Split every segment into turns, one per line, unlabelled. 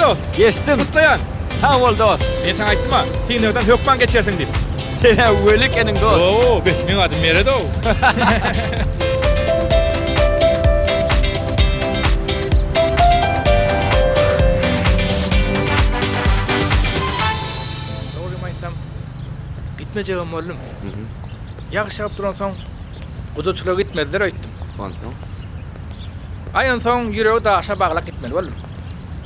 dost?
Geçdim.
Gutlaýan.
Sag bol dost.
Men saňa aýtdym-a, synagdan hökman geçersiň diýip.
Sen-ä weli ekeniň dost.
Oo, be, meň adym Meredow. Dogrymy aýtsam, gitmejegem boldum. Ýagyş ýagyp duransoň, gudaçylyga gitmezler öýtdüm.
Onsoň?
Aý, onsoň ýüregi daşa baglap gitmeli boldum.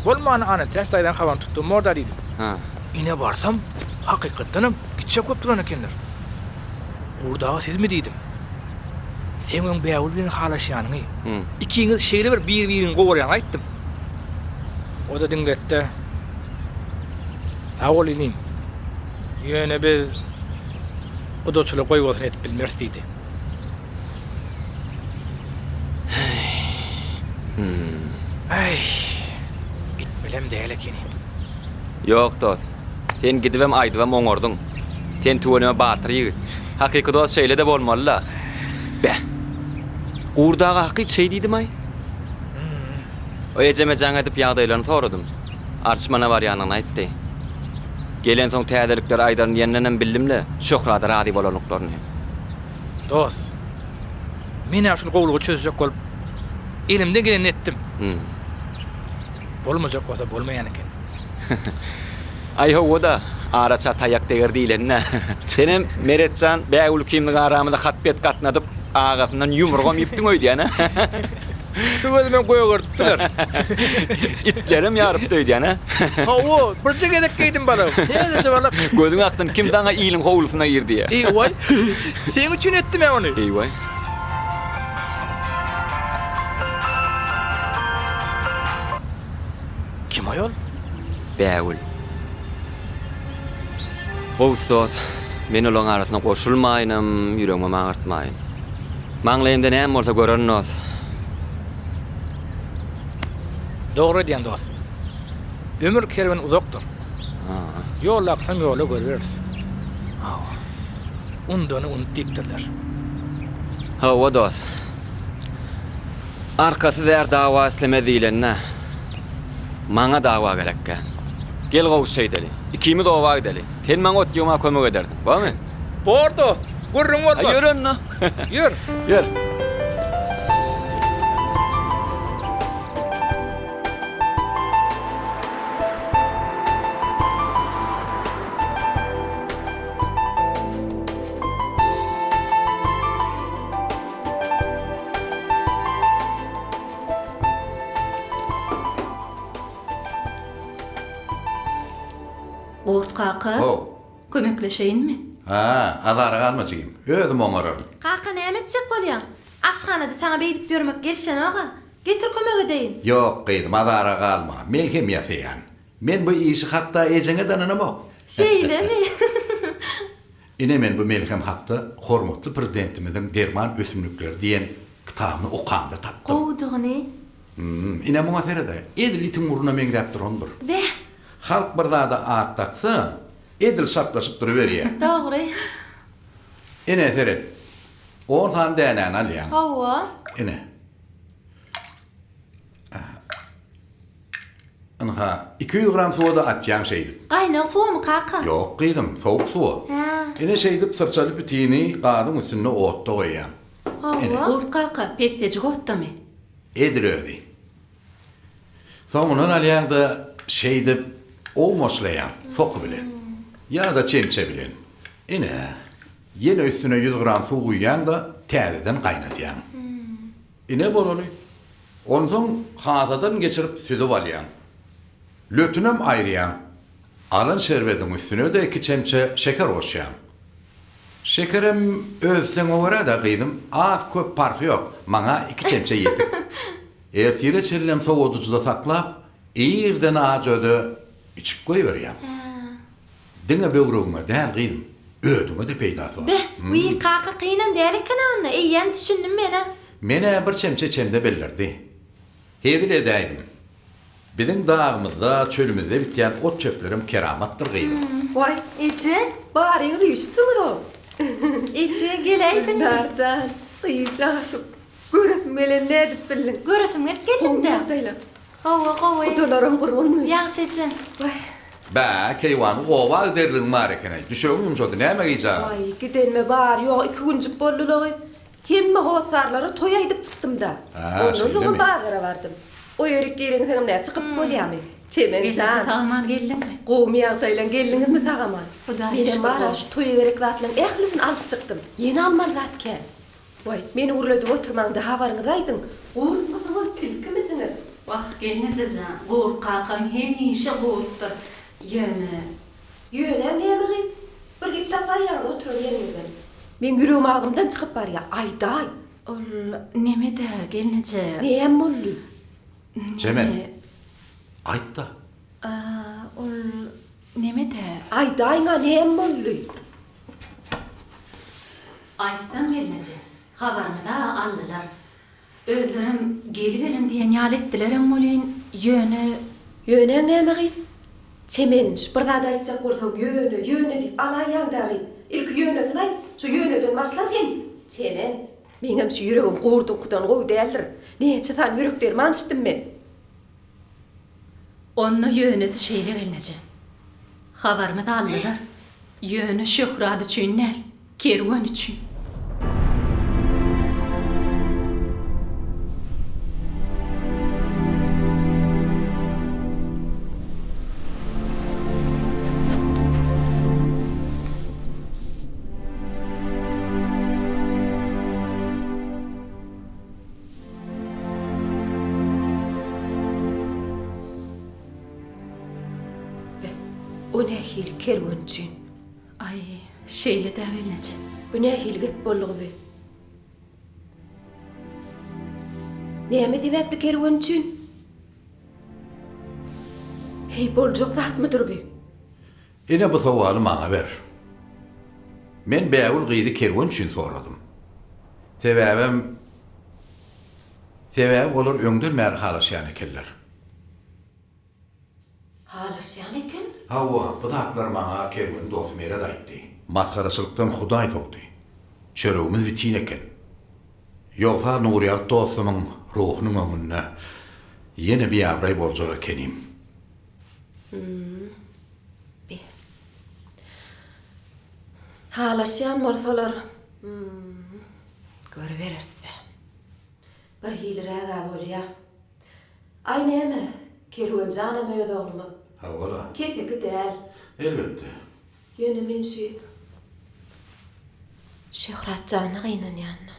Bolmanda Annatäç daýzaň habaryny tutdum borda diýdim.
Hä.
Ine barsam, hakykatdanam gitjek bolup duran ekenler. Gurt aga sizmi diýdim. Seň öň Bägül bilen halaşýanyňy, ikiňiz şeýle bir bir-biriňi gowarýaňyzy aýtdym. O-da diňletdi. Sag bol inim. Ýöne biz gudaçylyk goýbolsun edip bilmeris diýdi. Äý, gitmelem däl ekenim.
Ýok dost. Sen gidibem aýdybam oňardyň. Sen tüweleme batyr ýigit. Hakyky dost şeýle-de bolmaly-la. Beh. Gurt aga hakyt şeý diýdimaý? O ejeme jaň edip ýagdaýlaryny soradym. Arçmana barýanyny aýtdy. Gelensoň täzelikleri aýdaryn diýendenem bildim-le, Şöhrada razy bolanlyklaryny.
Dost, men-ä şul gowulygy çözjek bolup, elimden gelenini etdim. Bolmajak bolsa bolmaýan eken.
Aý hawa-da, araça taýak deger diýleni-dä. Senem, Meret jan, Bägül ikimiziň aramyza hat-pet gatnadyp, agasyndan ýumrugam iýipdiň öýdýän-ä?
Şu gözümem gögerdipdiler.
Itlerem ýarypdy öýdýän-ä?
Hawa, birje gezek geýdim balam. Täzeje balak.
Gözüň akdyn, kim saňa iliň howlusyna gir diýýä?
Eý-waý, seň üçin etdim-ä ony.
Eý-waý.
Kim aýol?
Bägül. Gowusy dost, men olaň arasyna goşulmaýynam, ýüregimem agyrtmaýyn. Maňlaýymda näme bolsa görerin dost.
Dogry edýäň dost. Ömür kerweni uzakdyr. Ýoldakysam ýola görüberis. Undany unut diýipdirler.
Hawa dost. Arkasyz är dawa islemez diýlenine. Maňa dawa gerekkä. Gel gowusy şeýdeli. Ikimiz oba gideli. Sen maňa ot ýygmaga kömek edersiň. Bormy?
Bor dost. Gürrüň bolmaz.
Ýör onda.
Ýör.
Ýör.
Gurt kaka,
How.
kömekleşeýinmi?
Ha, azara galma jigim. Özüm oňararyn.
Kaka näme etjek bolýaň? Aşhanada saňa beýdip ýörmek gelşenog-a. Getir kömek edeýin.
Ýok, gyzym, azara galma. Melhem ýasaýan. Men bu işi hatda ejeňe-de ynanamok.
Şeýlemi?
Ine men bu melhem hakda hormatly Prezidentimiziň Derman ösümlikleri diýen kitabyny okamda tapdym.
Gowudygyny.
Hum, ine muňa sered-ä, edil itiň burnuna meňzäp durandyr.
Beh!
Halk bir zada at daksa, edil şaplaşyp duruberýär.
Dogry.
Ine seret, on sany dänäni alýaň.
Hawa.
Ine. Ynha, 200 gram suwa-da atýaň şeýdip.
Gaýnag suwamy, kaka?
Ýok, gyzym, sowuk suwa.
Hä.
Ine şeýdip syrçaly pitini gazyň üstünde otda goýýaň.
Hawa. Gurt kaka, pessejik otdamy?
Edil özi. Soňundan alýaň-da, şeýdip owmaçlaýaň, soky bilen. Ýa-da çemçe bilen. Ine, ýene üstüne ýüz gram suw guýýaň-da, täzeden gaýnadýaň. Ine bolany. Onsoň hasadan geçirip süzüp alýaň. Lötünem aýyrýaň. Alan şerbediň üstüne-de iki çemçe şeker goşýaň. Şekerem öz islegiňe görä-dä, gyzym, az-köp parhy ýok, maňa iki çemçe ýetik. Ertire çenlem sowadyjyda saklap, irden ajöze içip goýberýäň. Diňe böwregiňe däl, gyzym, ödüňe-de peýdasy bar.
Beh, wiý, kaka kynam däl eken-ä onda, eýýäm düşündim men-ä.
Men-ä bir çemçe çemde bildirdi. Hezil edäýdim. Biziň dagymyzda, çölümizde bitýän ot-çöplerem keramatdyr, gyzym.
Waý,
Eje!
Baryňyz üýşüpsiňiz-ow.
Eje, geläýdiňmi?
Nar jan, gyz ýaşyp, göresim geleni nädip bildiň?
Göresim gelip geldim-dä.
Gowy ýagdaýlar.
Gowy, gowy.
Gudalaram gurgunmy?
Ýagşy eje.
Waý.
Bä, keýwany, oba giderligiň bar eken-aý. Düşegiň ýumşady, näme gijä?
Waý, gidenime bary-ýogy iki günjük boldy-la gyz. Hemme hossarlara toý aýdyp çykdym-da.
Hä,
Ondan soňam
şeýlemi?
bazara bardym. O ýerik gireňseňem nä çykyp bolýamy? Çemen
Gelneje
jan.
sag-aman geldiňmi?
Gowumy ýagdaýlaň, geldiňizmi sag-aman?
Hudaýa
Menem
şükür,
bar-a
gowy.
şu toýa gerek zatlaň ählisini alyp çykdym. Ýene almaly zat kän. Waý, meni gürledip oturmaň-da habaryňyzy aýdyň. Gurtmysyňyz, tilkimisiňiz?
Wah, gelneje jan, Gurt kakam hemişe gurtdyr. Ýöne.
Ýöne näme gyz? Bir gep tapaýýaňyz oturan ýeriňizden. Meň ýüregim agzymdan çykyp barýa, aýdaý.
Ol neme-dä, gelneje.
Näme boldy?
Çemen, aýt-da.
Ol neme-dä.
Aýdaýyň-a, näme boldy?
Aýtsam gelneje, habarymyz-a aldylar. Özlerem geliberiň diýen ýaly etdilerem welin, ýöne.
Ýöneň näme gyz? Çemen, şu bir zat aýtjak bolsaň, ýöne, ýöne diýip alaýýaň-da gyz. Ilki ýönesini aýt, şu ýöneden başla sen, Çemen. Meňem şu ýüregim gurduňkydan gowy däldir. Näçe sany ýürek derman içdim men.
Onda ýönesi şeýle gelneje. Habarymyzy aldylar. Ýöne şöhrat üçin däl, kerwen üçin.
Be, o nähili kerwen üçin?
Aý, şeýle-dä gelneje.
Bu nähili gep boldugy bi? Näme sebäpli kerwen üçin? Heý, boljak zatmydyr bi?
Ine bu sowaly maňa ber. Men Bägül gyzy kerwen üçin soradym. Sebäbem Sebäbi olar öňden bäri halaşýan ekenler.
Halaşýan eken?
Hawa, bu zatlary maňa kerwen dosty Meret aýtdy. Masgaraçylykdan Hudaý sowdy. Çöregimiz bitin eken. Ýogsa Nurýagt dostumyň ruhunyň öňünde ýene biabraý boljak ekenim.
Hum. Be. Halaşýan bolsalar, hum, görübereris-dä. Birhiliräg-ä bolýa. Aý näme, Kerwen janam öz oglumyz.
Hawa-la.
Keseki däl.
Elbetde.
Ýöne men şu Şöhrat jana gynanýan-da.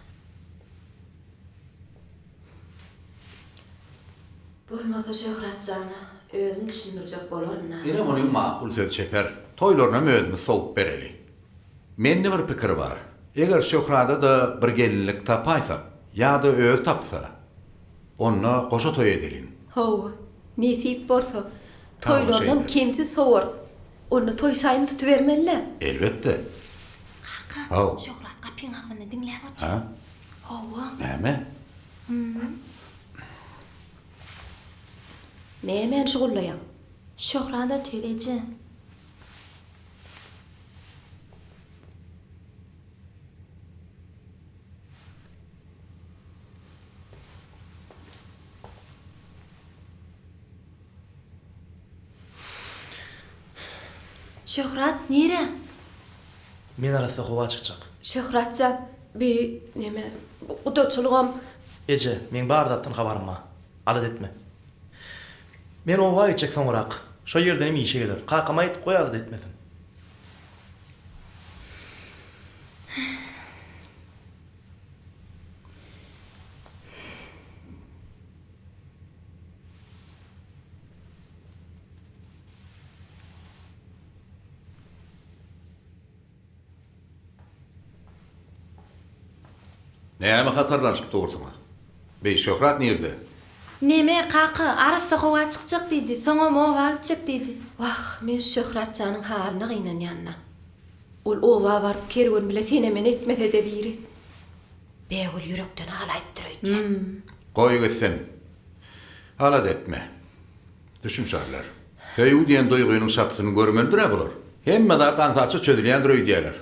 Bolmasa Şöhrat jana özüm düşündirjek bolaryn-da.
Ine munyň makul söz çeper. Toýlarynam özümiz sowup bereli. Mende bir pikir bar. Eger Şöhrada-da bir gelinlik tapaýsak, ýa-da özi tapsa, onda goşa toý edeliň.
Hawa, nesip bolsa,
Tamam,
toýlarynam
şeýle.
kemsiz sowarys. Onda toý şaýyny tutubermeli-dä.
Elbetde.
Kaka,
Haw.
Şöhrat gapyň agzynda diňläp otyr.
Hä?
Hawa.
Näme?
Nämäni şugullaýaň?
Şöhrat otyr, eje. Şöhrat, nirä?
Men arassa howa çykjak.
Şöhrat jan, bi, neme, gudaçylygam.
Eje, meň bar zatdan habarym bar. Alada etme. Men oba gitjek soňurak. Şo ýerdenem işe geler. Kakama aýt, goý alada etmesin.
Näme hatarlanyşyp dursuňyz? Beý, Şöhrat nirde?
Neme, kaka, arassa howa çykjak diýdi, soňam oba gitjek diýdi.
Wah, men şu Şöhrat janyň halyna gynanýan-da. Ol oba baryp kerwen bile sene-mene etmese-de biri. Bägül ýürekden halaýypdyr öýdýän.
Goý gitsin. Alada etme. Düşünşerler. Söýgi diýen duýgynyň şatysyny görmelidir-ä bular. Hemme zat aňsatja çözülýändir öýdýärler.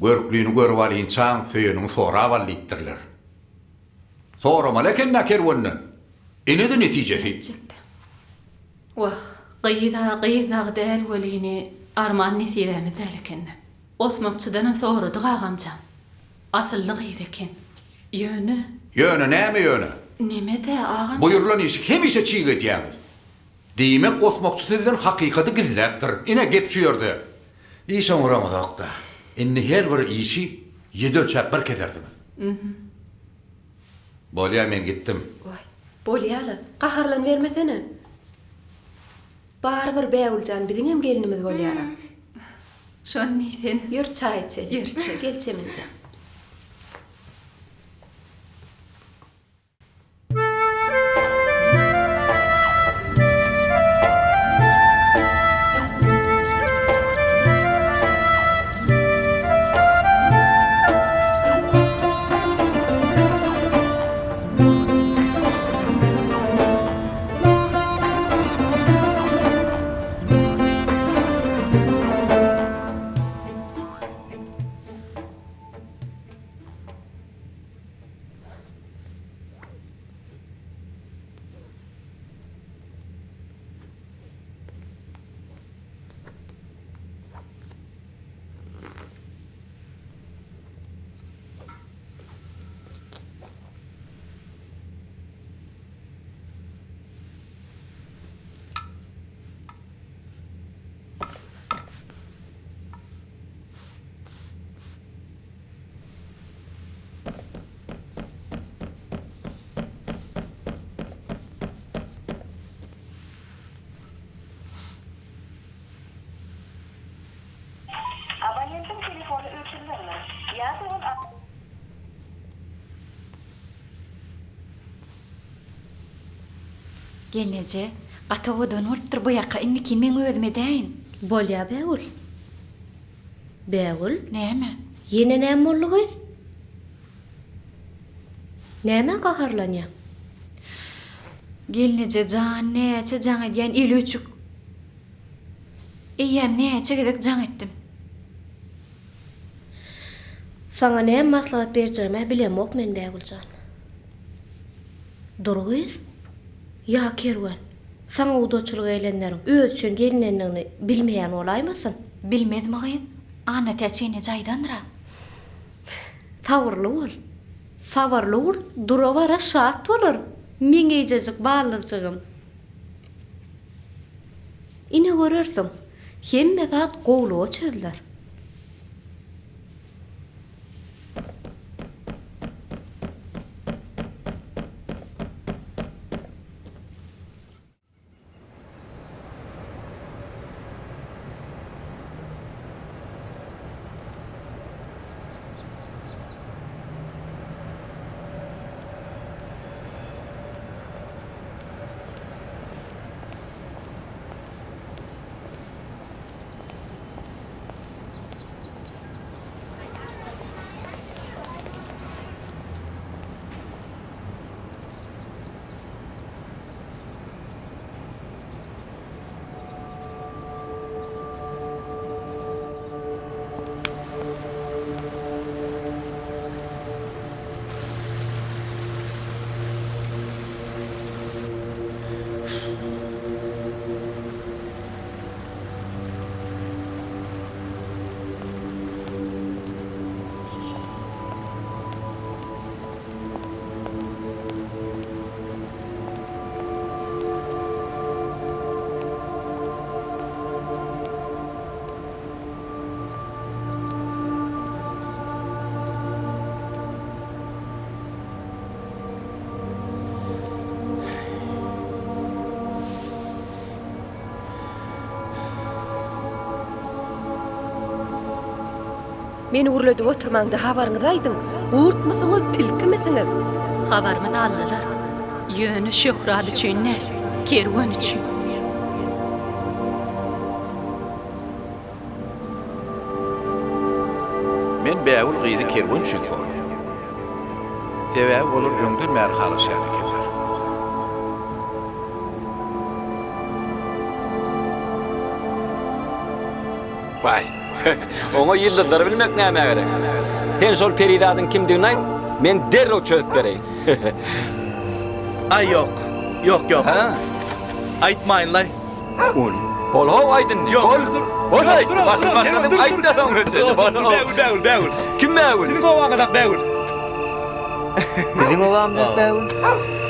Görklini görüp alynçaň, söýeniňi sorap al diýipdirler. Soramaly eken-dä kerwenden. Ine-de netijesi.
Etjekdi. Wah, gyz-a gyz dagy däl welini, arman nesibämiz däl eken-dä. Osmakçydanam soradyk agamjan. Asylly gyz eken. Ýöne.
Ýöne näme ýöne?
Neme-dä, agamjan?
Buýrulan işi hemişe çig edýäňiz. Diýmek, osmakçy sizden hakykaty gizläpdir. Ine, gep şu ýerde. Iş oňraňyzok-da. Indi her bir işi ýedi ölçäp bir kesersiňiz. Bolýa, men gitdim.
Waý, bolýa-la, gaharlanybermesene. Barybir Bägüljan biziňem gelinimiz bolýar-a.
Şony diýsene.
Ýör çaý içeli.
Ýör içeli.
Gel Çemenjan.
Abonentiň telefony öçürilendir ýa-da ol.
Gelneje, gaty owadan bolupdyr bu ýaka, indikini meň özüm edäýin.
Bolýa Bägül. Bägül?
Näme?
Ýene näme boldy gyz? Nämä gaharlanýaň?
Gelneje jan, näçe jaň edýän eli öçük. Eýýäm näçe gezek jaň etdim.
Saňa näme maslahat berjegim-ä bilemok men Bägüljan. Dur gyz. Ýa Kerwen, saňa gudaçylyk eýlenleriň özi üçin gelinendigini bilmeýän bolaýmasyn?
Bilmezmi gyz? Annatäç ene jaýdandyr-a.
Sabyrly bol. Sabyrly gurt dura-bara şat bolar, meň eýjejik ballyjygym. Ine görersiň, hemme zat gowluga çözler. Meni gürledip oturmaňda habaryňyzy aýdyň, gurtmysyňyz, tilkimisiňiz?
Habarymyzy aldylar. Ýöne şöhrat üçin däl, kerwen üçin.
Men Bägül gyzy kerwen üçin soradym. Sebäbi olar öňden bäri halaşýan ekenler.
Baý, oňa ýyldyzlary bilmek nämä gerek? Sen şol perizadyň kimdigini aýt, men derrew çözüp bereýin.
Aý ýok. Ýok, ýok.
Hä?
Aýtmaýynlaý.
Ony. Bol-how aýt indi.
Ýok,
Bol.
dur, dur.
Bol
Ýok,
aýt.
dur,
Başyny
dur,
başladyň,
dur, dur.
aýt-da soňra çenli.
Dur,
Bol-how.
dur, Bägül, Bägül, Bägül.
Kim Bägül?
Siziň obaňyzdaky Bägül.
Biziň obamyzdaky Bägül. Bägül.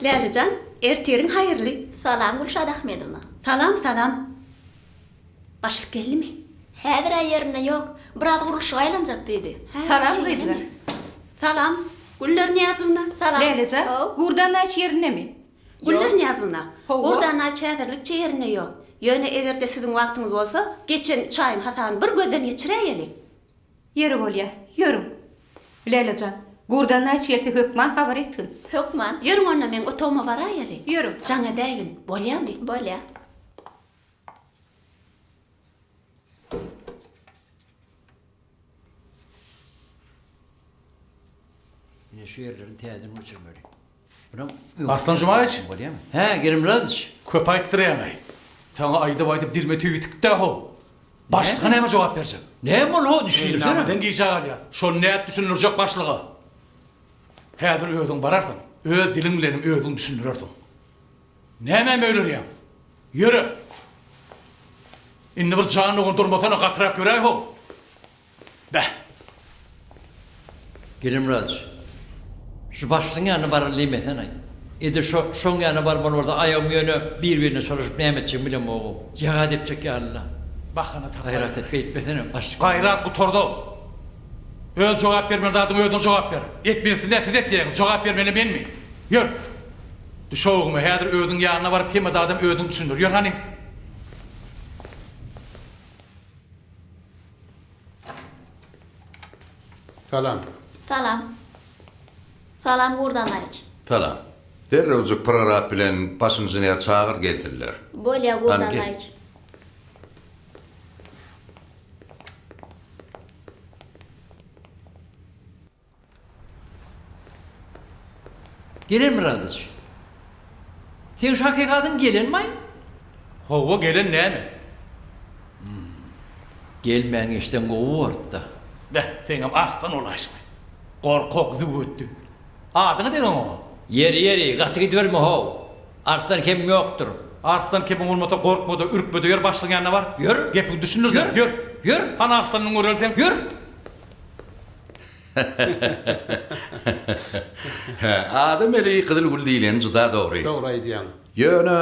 Lälejan, ertiriň haýyrly.
Salam Gülşat Ahmedowna.
Salam, salam. Başlyk geldimi?
Häzir-ä ýerinde ýok. Biraz gurluşyga aýlanjak diýdi.
Salam gyzlar.
Salam, Güller Nyýazowna.
Salam.
Lälejan, Gurdan naýç ýerindemi?
Güller Nyýazowna,
Hawa.
Gurdan naýç häzirlikçe ýerinde ýok. Ýöne eger-de siziň wagtyňyz bolsa, geçen üç aýyň hasabyny bir gözden geçiräýeli.
Ýeri bolýa, ýörüň. Läle jan, Gurdan naýç gelse hökman habar etgin.
Hökman.
Ýörüň onda meň otagyma baraýaly.
Ýörüň.
Jaň edäýgin, bolýamy?
Bolýa.
Ine şu ýerlerini täzeden göçürmeli. Buram
Arslan Jumaýewiç.
Bolýamy? Hä, Gerimyradowiç.
Köp aýtdyrýaň-aý. Saňa aýdyp-aýdyp dilime tüý bitikdi-dä how. Başlyga näme jogap berjek?
Näme boldy how, düşündirsene.
Meýilnamadan gijä galýas. Şony nädip düşündirjek başlyga? Häzir özüň bararsyň, öz diliň bilenem özüň düşündirersiň. Nämä möýlerýäň? Ýöre! Indi bir jan dogan durmasana, gatyrak ýöräý how. Beh!
Gelemyradowiç, şu başlygyň ýanyna baraly diýmesene-aý. Edil şo, şoň ýanyna barmaly bolsa aýagym ýöne bir-birine çolaşyp näme etjegimi bilemog-ow. Ýaga depjek ýaly-la.
Bahana tapaýyn.
Gaýrat et, beýtmesene, başlyk.
Gaýrat gutardy-ow. Öz jogap bermeli zadyňa özüň jogap ber. Etmelisini-ä siz etýäňiz, jogap bermeli menmi? Ýör! Düşewüňe, häzir özüň ýanyna baryp hemme zadam özüň düşündir. Ýör hany!
Salam.
Salam. Salam Gurdanaýyç.
Salam. Derrewjik prorab bilen baş inžener çagyr gelsinler.
Bolýa
Hany gel.
Gurdanaýyç.
Gelen Myradyç. Seň şu hakykatyň gelenmaý?
Howwa gelen näme?
Gelmän geçseň gowy bordy-da.
Beh, seňem arslan bolaýşyň. Gorkak züwwetdi. Adyňy degin oňa.
Ýeri, ýeri, gaty gidiberme how. Arslan kemiň ýokdur.
Arslan kemiň bolmasa gorkma-da, ürkme-de ýör başlygyň ýanyna bar.
Ýör.
Gepiňi düşündir-de,
Ýör.
ýör.
Ýör.
Hany arslanyňy göreli seň.
Ýör.
Hä, adam eli gyzyl gül diýleni juda dogry.
Dogry aýdýaň.
Ýöne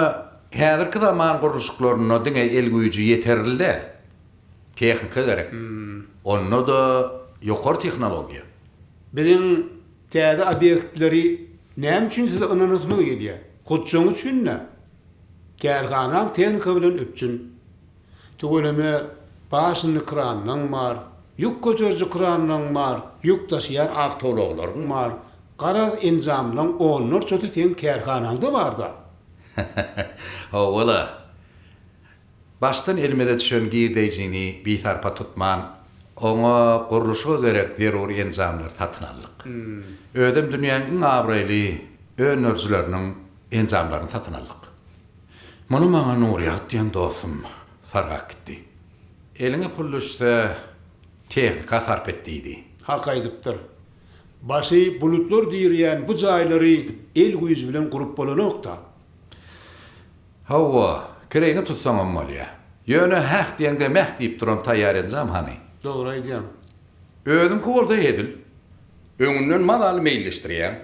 häzirki zaman gurluşyklarynda diňe el güýji ýeterli däl. Tehnika gerek. Onda-da ýokary tehnologiýa.
Biziň täze obýektleri näme üçin size ynanasymyz gelýär? Hut şoň üçin-dä. Kärhanaň tehnika bilen üpjün. Tüweleme başynda kranlaň bar, ýük göteriji kranlaň bar, ýük daşaýan awtoulaglaryň bar, garaz enjamlaň onlarçasy seň kärhanaňda bar-da.
Hawa-la. Başdan elimize düşen girdeýjini bisarpa tutman, oňa gurluşyga gerek zerur enjamlary satyn aldyk. Özem dünýäň iň abraýly öndürijileriniň enjamlaryny satyn aldyk. Muny maňa Nurýagt diýen dostum sargap gitdi. Eliňe pul düşse, tehnika sarp et diýdi.
Hak aýdypdyr. Başy bulutlar direýän bu jaýlary el güýji bilen gurup bolanok-da.
Hawa, kireýine tutsaňam bolýa. Ýöne häh diýeňde mäh diýip duran taýýar enjam hany?
Dogry aýdýaň.
Özüňki bolsa hezil. Öňünden mazaly meýilleşdirýäň.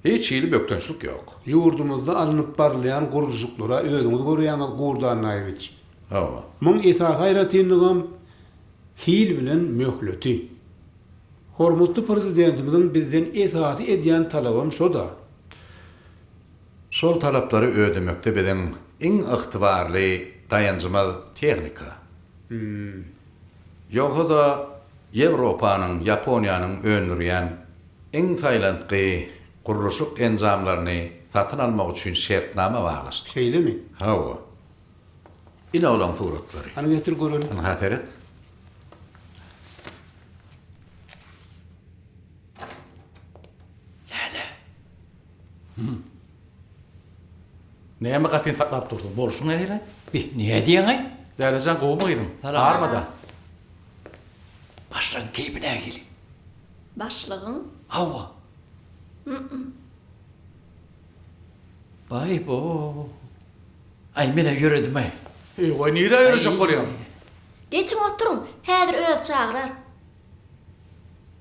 Hiç hili bökdençlik ýok.
Ýurdumyzda alnyp barylýan gurluşyklara özüňiz görýäňiz Gurdy Annaýewiç.
Hawa.
Muň esasy aýratynlygam hil bilen möhleti. Hormatly Prezidentimiziň bizden esasy edýän talabam şo-da.
Şol talaplary ödemekde biziň iň ygtybarly. daýanjymyz tehnika. Ýogsa-da Ýewropanyň, Ýaponiýanyň öndürýän iň saýlantgy gurluşyk enjamlaryny satyn almak üçin şertnama baglaşdyk.
Şeýlemi?
Hawa. Ine olaň suratlary.
Hany getir görelim.
Ynha seret.
Läle.
Näme gapyny saklap dursuň? Bolşuň nähili?
Bi, näme diýýäň-aý?
Lälejan gowumy gyzym?
Salam.
Armada.
Başlygyň keýpi nähili?
Başlygyň?
Hawa.
Mm-mm.
Baý-bo. Aý, men-ä ýöredim-aý.
Eý-waý, nirä ýörejek bolýaň?
Geçiň oturyň, häzir özi çagyrar.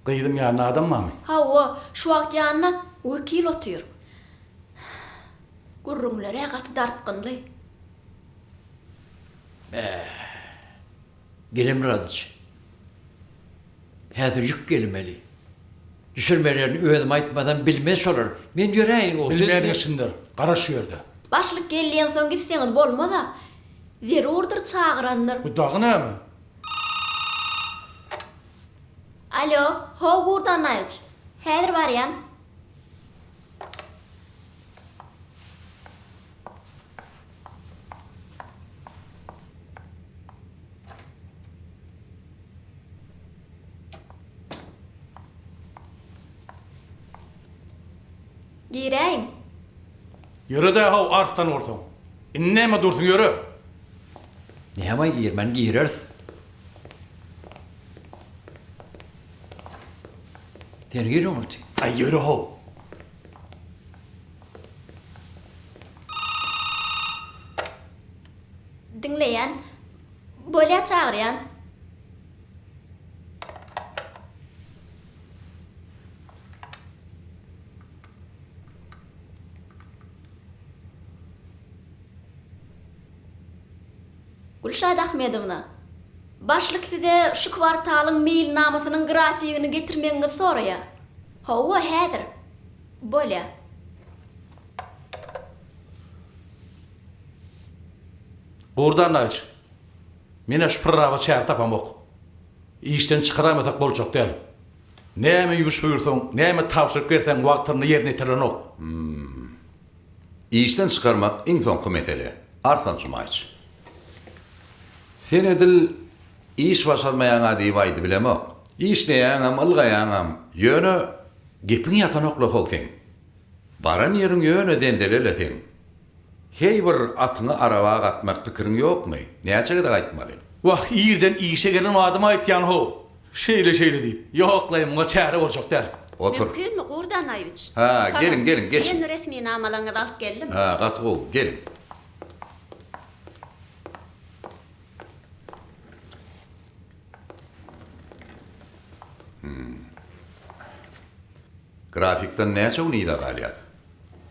Gyzym ýanynda adam barmy?
Hawa, şu wagt ýanynda wekil otyr. Gürrüňler-ä gaty dartgynly.
Bäh. Gelemyradyç. Häzir ýük gelmeli. Düşürmelerini özüm aýtmasam bilmez şolar. Men ýöräýin o
Bilmän geçsinler. Garaş şu ýerde.
Başlyk gelýänsoň gitseňiz bolmaz-a. Zerurdyr çagyrandyr.
Bu dagy näme?
Alo, how Gurt Annaýewiç. Häzir barýan. Giräýiň.
Ýöre-dä how arslan bolsaň. Indi näme dursuň ýöre.
Näme girmän gireris. Sen gir öňürti.
Aý ýöre how.
Diňleýän. Bolýa çagyrýan. Gülşat Ahmedowna, başlyk size şu kwartalyň meýilnamasynyň grafigini getirmegiňizi soraýar. Hawa, häzir. Bolýa.
Gurdy Annaýewiç, men-ä şu proraba çäre tapamok. Işden çykaraýmasak boljak däl. Näme ýumuş buýursaň, näme tabşyryk berseň wagtynda ýerine ýetirilenok.
Hum. Işden çykarmak iň soňky mesele, Arslan Jumaýewiç. Sen edil iş başarmaýaň-a diýip aýdybilemok. Işleýäňem, ylgaýaňam, ýöne gepiň ýatanok-la how seň. Baran ýeriň ýöne zenzele-le seň. Heý bir atyňy araba gatmak pikiriň ýokmy? Näçe gezek aýtmaly?
Wah, irden işe gelen badyma aýtýan how. Şeýle-şeýle diýip. Ýok-laý, muňa çäre boljak däl.
Otur.
Mümkinmi, Gurt Annaýewiç?
Hä, geliň, geliň, geçiň.
Men resminamalaryňyzy alyp geldim.
Hä, gaty gowy, geliň. Hum. Grafikden näçe gün yza galýas?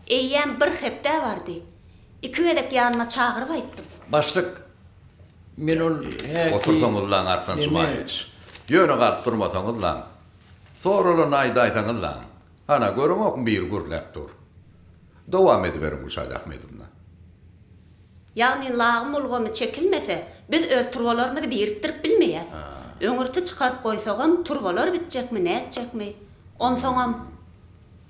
Eýýäm bir hepdä bardy. Iki gezek ýanyma çagyryp aýtdym.
Başlyk, men ol häki.
Otursaňyzlaň Arslan Jumaýewiç. Ýöne galyp durmasaňyzlaň. Soralanyny aýdaýsaňyzlaň. Ana, göreňokmy biri gürläp dur. Dowam ediberiň Gülşat Ahmedowna.
Ýagny lagym ulgamy çekilmese, biz öz turbalarymyzy birikdirip bilmeýäs. Öňürti çykaryp goýsagam, turbalar bitjekmi, nätjekmi? Onsoňam,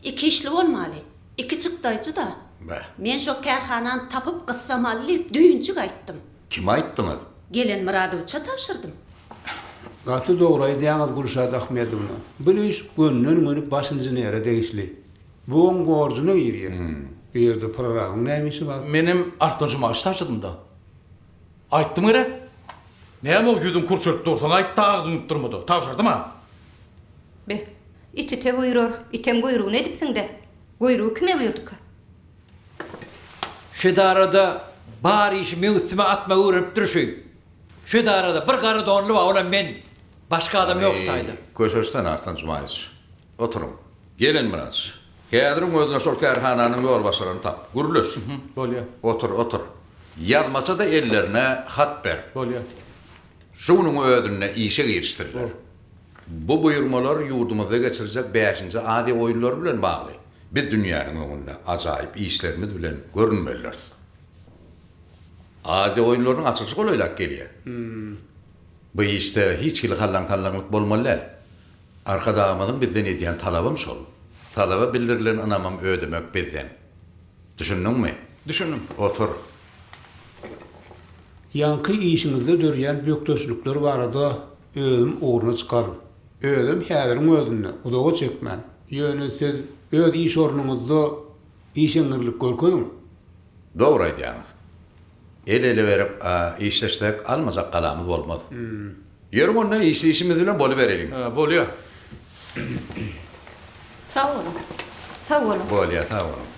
iki işli bolmaly. Iki çykdaýjy-da.
Beh.
Men şo kärhanany tapyp gyssamaly diýip düýnjük aýtdym.
Kime aýtdyňyz?
Gelen Myradowiçe tabşyrdym.
Gaty dogry aýdýaňyz Gülşat Ahmedowna. Bu iş gönden-göni baş inženere degişli. Bu oň borjuna girýär. Bu ýerde prorabyň näme işi bar?
Menem Arslan Jumagyç tabşyrdym-da. Aýtdym gerek? Näme o ýüzüň kürşerip dursuň, aýt-da agzyňy ýumup durma-da. Tabşyrdym-a.
Be, it ite buýrar, item buýrugyny edipsiň-dä. Buýrugy kime buýurdyka?
Şu edarada bar işi meň üstüme atmagy öwrenipdir şu. Şu edarada bir gara donly bar, olam men. Başga adam ýok şu taýda.
Köşeşsene Arslan Jumaýewiç. Oturyň. Gelen Myraç. Häziriň özünde şol kärhananyň ýolbaşçylaryny tap. Gürleş.
Bolýa.
Otur, otur. Ýazmaça-da ellerine hat ber.
Bolýa.
Şu günüň özünde işe girişsinler. Bu buýurmalar ýurdumyzda geçiriljek bäşinji Aziýa oýunlary bilen bagly. Biz dünýäniň öňünde ajaýyp işlerimiz bilen görünmelidiris. Aziýa oýunlarynyň açylyşy golaýlap gelýär. Bu işde hiç hili hallan-sallanlyk bolmaly däl. Arkadagymyzyň bizden edýän talabam şol. Talaba bildirilen ynamam ödemek bizden. Düşündiňmi?
Düşündim.
Otur.
Ýaňky işiňizde dörýän bökdençlikler barada özüm ugruna çykaryn. Özem häziriň özünde, uzaga çekmän. Ýöne siz öz iş ornuňyzda işeňňirlik görkeziň.
Dogry aýdýaňyz. El-ele berip işleşsek almajak galamyz bolmaz. Ýörüň onda işli işimiz bilen bolubereliň.
Bolýa.
Sag boluň. Sag boluň.
Bolýa, sag boluň.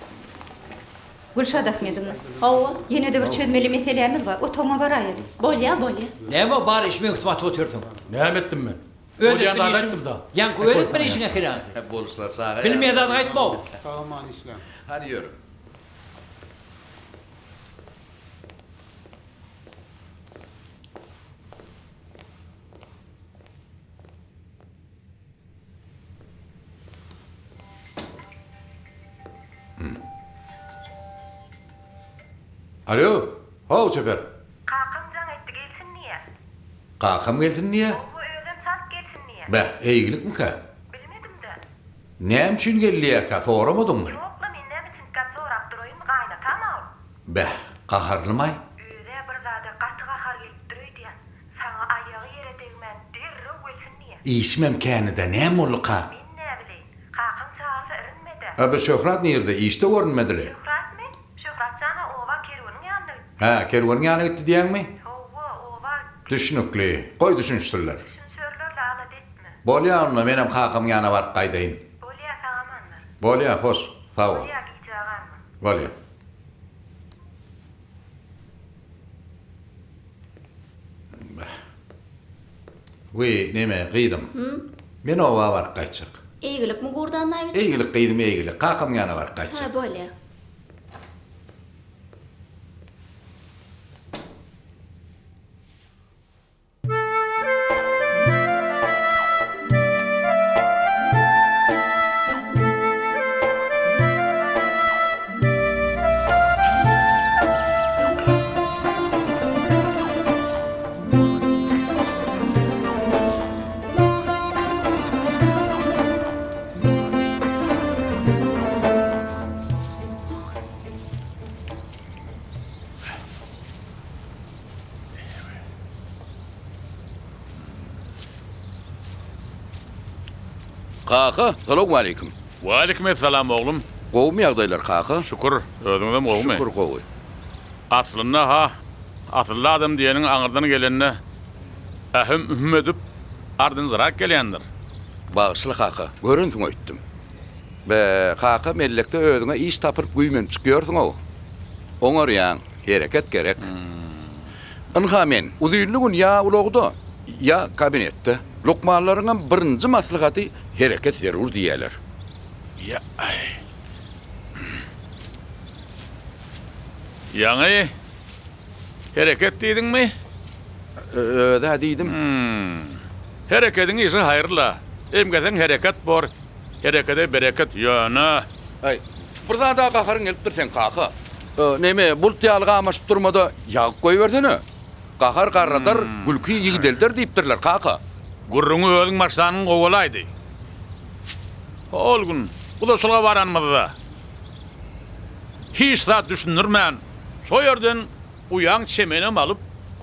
Gülşat Ahmedowna.
Hawa.
Ýene-de bir çözmeli meselämiz bar. Otagyma baraýaly.
Bolýa, bolýa.
Näme bar iş meň üstüme atyp otyrsyň?
Näme etdim men?
Öz
Bolýan
etmeli
zady
işiň,
aýtdym-da.
ýaňky öz etmeli işiň eken ahyry.
Boluşlar çaga ýaly.
Bilmeýän zadyňy aýtma-ow.
Sag-aman işläň.
Hany ýörüň. Alo, how Çeper.
Kakam jaň etdi gelsin diýýä.
Kakam gelsin diýýä?
Howwa özem çalt gelsin diýýä.
Beh, eýgilikmikä?
Bilmedim-dä.
Näme üçin geldiýäkä, soramadyňmy?
Ýok-la men näme çintgäp sorap duraýyn, gaýynatam-a ol.
Beh, gaharlymaý?
Öz-ä bir zada gaty gahary gelipdir öýdýän. Saňa aýagy ýere degmän derrew gelsin diýýä.
Işimem känide, näme bolduka?
Men näbileýin. Kakaň çagyrsa irinme-dä.
A bu Şöhrat nirde, işde görünmedi-le?
Şöhratmy? Şöhrat jan-a oba Kerweniň ýanyna gitdi.
Hä, Kerweniň ýanyna gitdi diýýäňmi?
Hawa, oba gitdi.
Düşnükli. Goý düşünişsinler.
Düşünişerler-le, alada etme.
Bolýa onda, menem kakamyň ýanyna baryp gaýdaýyn.
Bolýa, sag-amanlar.
Bolýa, hoş, sag bol.
Bolýa, gijä galma.
Bolýa. Wiý, neme, gyzym. Men oba baryp gaýtjak.
Eýgilikmi, Gurdy Annaýewiç?
Eýgilik, gyzym, eýgilik. Kakamyň ýanyna baryp gaýtjak.
Hä, bolýa.
Kaka, salowmaleýkim.
Waleýkim essalam, oglum.
Gowumy ýagdaýlar, kaka?
Şükür, özüňizem gowumy?
Şükür, gowy.
Aslynda-ha, asylly adam diýeniň aňyrdan gelende ähüm-ühüm edip, ardynjyrap gelýändir.
Bagyşla, kaka, görensiň öýtdüm. Be, kaka, mellekde özüňe iş tapynyp güýmenip ýörsüň-ow. Oňarýaň, hereket gerek. Ynha men, uzynly gün ýa ulagda, ýa kabinetde. Lukmanlaryňam birinji maslahaty hereket zerur diýýäler.
Ýaňy hereket diýdiňmi?
Öz-ä diýdim.
Herekediň işi haýyrla. Emgeseň hereket bor, herekede bereket, ýöne.
Aý, bir zada gaharyň gelipdir seň, kaka. Neme, bulut ýaly gamaşyp durma-da, ýagyp goýbersene. Gahar garradar, gülki ýigdelder diýipdirler, kaka.
Gürrüňi özüň başlanyň gowulaýdy. Hol gün gudaçylyga baranymyzda, hiç zat düşündirmän, şo ýerden uýaň çemenem alyp,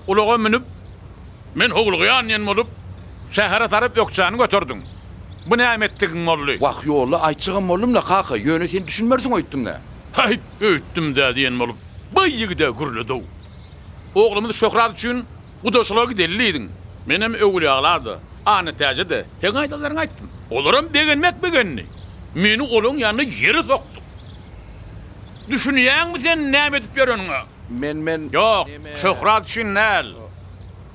ulaga münüp, men howlugýan diýen bolup, şähere tarap ökjäni göterdiň. Bu näme etdigiň boldy?
Wah, ýolda aýtjagam boldum-da, kaka, ýöne sen düşünmersiň öýtdüm-dä.
Häýt, öýtdüm-dä diýen bolup, baý ýigide gürledi-ow. Oglumyz Şöhrat üçin gudaçylyga gideli diýdiň. Menem Öwülýagla-da, Annatäje-de seň aýdanlaryňy aýtdym. Olaram begenmek begendi. Meni olaň ýanyna ýere sokduň. Düşünýäňmi sen näme edip ýöreniňe?
Men, men.
Ýok, Şöhrat üçin däl.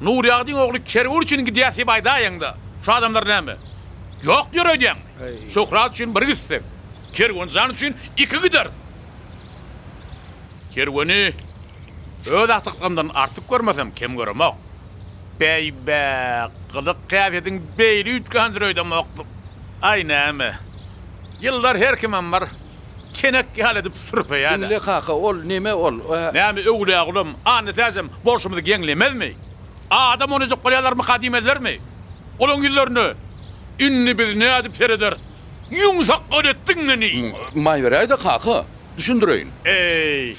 Nurýagdyň ogly Kerwen üçin gidýäs diýip aýdaýaňda, şu adamlar näme? Ýok diýer öýdýäňmi? Şöhrat üçin bir gitsek, Kerwen jan üçin iki gideris. Kerweni öz agtyklygymdan artyk görmesem, kem göremok. Beý-bä, gylyk-häsiýetiň beýle üýtgändir öýdemokdym. Aý, näme, ýyllar her kimem bir. kenek ýaly edip sürpeýä-dä.
Diňle kaka, ol neme ol?
Näme Öwlüýagulam, Annatäjem bolşumyzy geňlemezmi? Adam oýnajak bolýarlarmyka diýmezlermi? Olaň ýüzlerine indi biz nädip serederis? Ýüň sakgal etdiň meni!
Maý beräý-de kaka, düşündireýin.
Eý,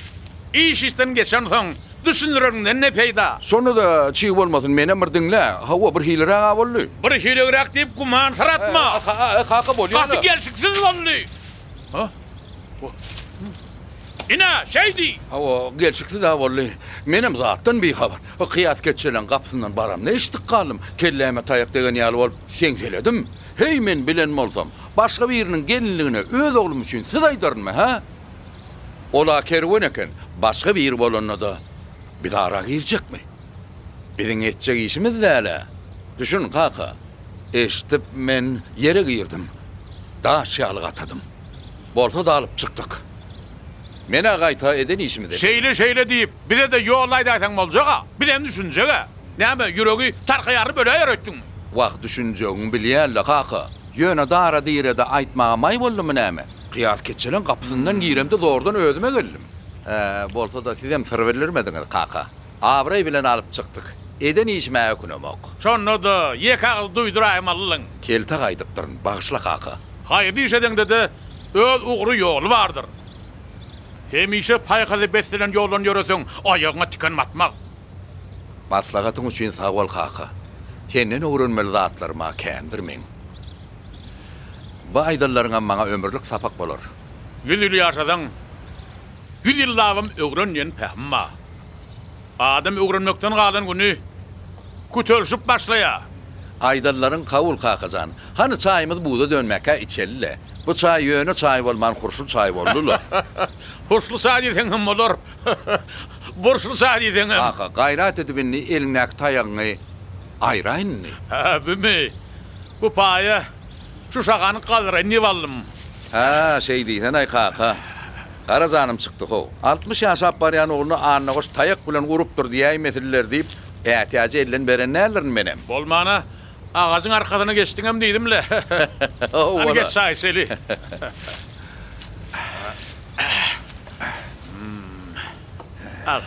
iş işden geçensoň, düşündireniňden ne peýda?
Şonda-da çig bolmasyn, menem bir diňle. Hawa, bir hiliräg-ä boldy.
Bir hiligräk diýip gümansyratma.
Kaka, bolýa-da.
Gaty gelşiksiz boldy. Ine, şeý diý!
Hawa, gelşiksiz-ä boldy. Menem zatdan bihabar. Kyýas keçjeleň gapysyndan baramda eşidip galdym. Kelläme taýak degen ýaly bolup, seňseledim. Heý, men bilen bolsam, başga biriniň gelinligine öz oglum üçin söz aýdarynmy, hä? Ol-a kerwen eken, başga biri bolanda-da, biz ara girjekmi? Biziň etjek işimiz däl-ä. Düşün, kaka. Eşidip, men ýere girdim. Daş ýaly gatadym. Bolsa-da alyp çykdyk. Men-ä gaýta eden işimizi.
Şeýle-şeýle diýip, bize-de ýol aýdaýsaň boljag-a. Bizem düşünjeg-ä. Näme, ýüregi tarka ýaryp öläýer öýtdüňmi?
Wah, düşünjegiňi bilýän-le, kaka. Ýöne dara-direde aýtmaga maý boldumy näme? Kyýas keçjeleň gapysyndan giremde zordan özüme geldim. Hä, bolsa-da sizem syr bildirmediňiz, kaka. Abraý bilen alyp çykdyk. Eden işime ökünemok.
Şonda-da, ýeke agyz duýduraýmalydyň.
Kelte gaýdypdyryn, bagyşla, kaka.
Haýyrly iş edeňde-de öz ugry-ýoly bardyr. Hemişe paýhasa beslenen ýoldan ýöreseň, aýagyňa tiken batmaz.
Maslahatyň üçin sag bol kaka. Senden öwrenmeli zatlarym-a kändir meň. Bu aýdanlaryňam maňa ömürlik sapak bolar.
Ýüz ýyl ýaşasaň, ýüz ýyllabam öwren diýen pähim bar. Adam öwrenmekden galan güni kütelişip başlaýar.
Aýdanlaryň kabul kakajan. Hany çaýymyz buza dönmäkä içeli-le. Bu çaý ýöne çaý bolman hurşly çaý boldy-la.
Hurşly çaý diýseňem bolar. Burçly çaý diýseňem.
Kaka, gaýrat edip indi eliňdäki taýagyňy aýraý indi.
Hä, bümi? Bu paýa şu şahany galdyraýyn diýip aldym.
Hä, şeý diýsen-aý, kaka. Gara janym çykdy how. 60 ýaşap barýan ogluny Annagoş taýak bilen urupdyr diýäýmesinler diýip, ätiýajy elden beren däldirin menem.
Bolmana, agajyň arkasyna geçdiňem diýdim-le. Hany geç çaý içeli. Al.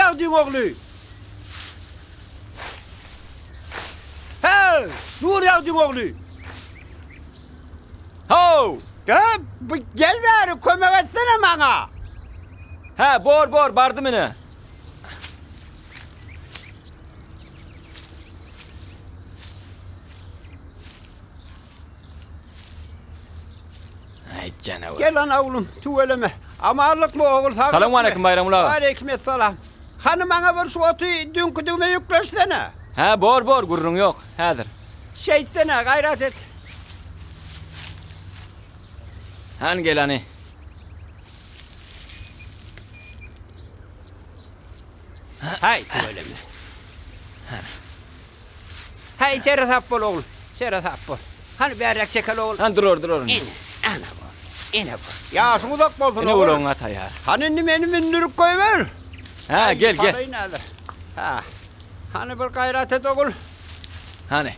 Nurýagdyň ogly! Heý, Nurýagdyň ogly!
How!
Hä, bu gel bäri kömek etsene maňa!
Hä, bor, bor, bardym ine. Aý, janawer.
Gel ana oglum, tüweleme. Amanlykmy ogul, saglykmy?
Salowmaleýkim Baýramguly aga.
Waleýkim essalam. Hany maňa bir şu oty düňküdigime ýükleşsene.
Hä, bor, bor, gürrüň ýok. Häzir.
Şeýtsene, gaýrat et.
Hany gel hany.
Haý, tüweleme. Haý, seresap bol ogul, seresap bol. Hany bärräk çekel ogul.
Hany durar, durar indi.
Ine, ana bol, ine bol. Ýaşyň uzak bolsun
Ine
ogul.
ulagyňa taýýar.
Hany indi meni mündürip goýber.
Hä, gel, gel.
Salaýyn häzir. Hä. Hany bir gaýrat et ogul.
Hany.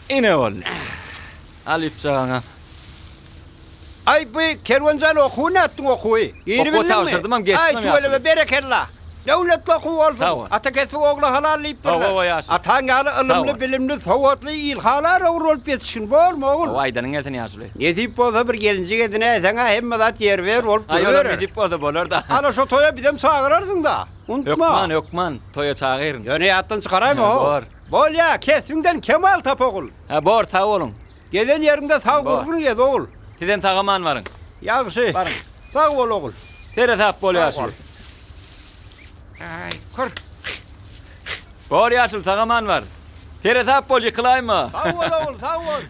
Ine boldy. Al ýüpjagaňam.
Aý bu Kerwenjan okuwy nätdiň okuwy?
Okuwy tabşyrdymam geçdimem
Aý tüweleme berekella. Döwletli okuw bolsun. Ata kesbi ogla halal diýipdirler.
Hawa hawa ýaşuly.
Ataň ýaly ylymly bilimli sowatly ilhalar ogul bolup ýetişgin bormy ogul?
Hawa aýdanyň gelsin ýaşuly.
Nesip bolsa bir gelinjik edinäýseň-ä hemme zat ýerbe-ýer bolup
Aý olam
duruberer.
nesip bolsa bolar-da.
Ana şo toýa bizem çagyrarsyň-da. Unutma.
Hökman hökman toýa çagyryn.
Ýöne ýatdan çykaraýma how.
Bor.
Bolýa kesbiňden kemal tap ogul.
Hä bor sag boluň.
Gezen ýeriňde sag gurgun gez, ogul.
Sizem sag-aman baryň.
Ýagşy.
Baryň.
Sag bol, ogul.
Seresap bol, ýaşuly.
Aý, kör.
Bor, ýaşuly, sag-aman bar. Seresap bol, ýykylaýma.
Sag bol, ogul, sag bol.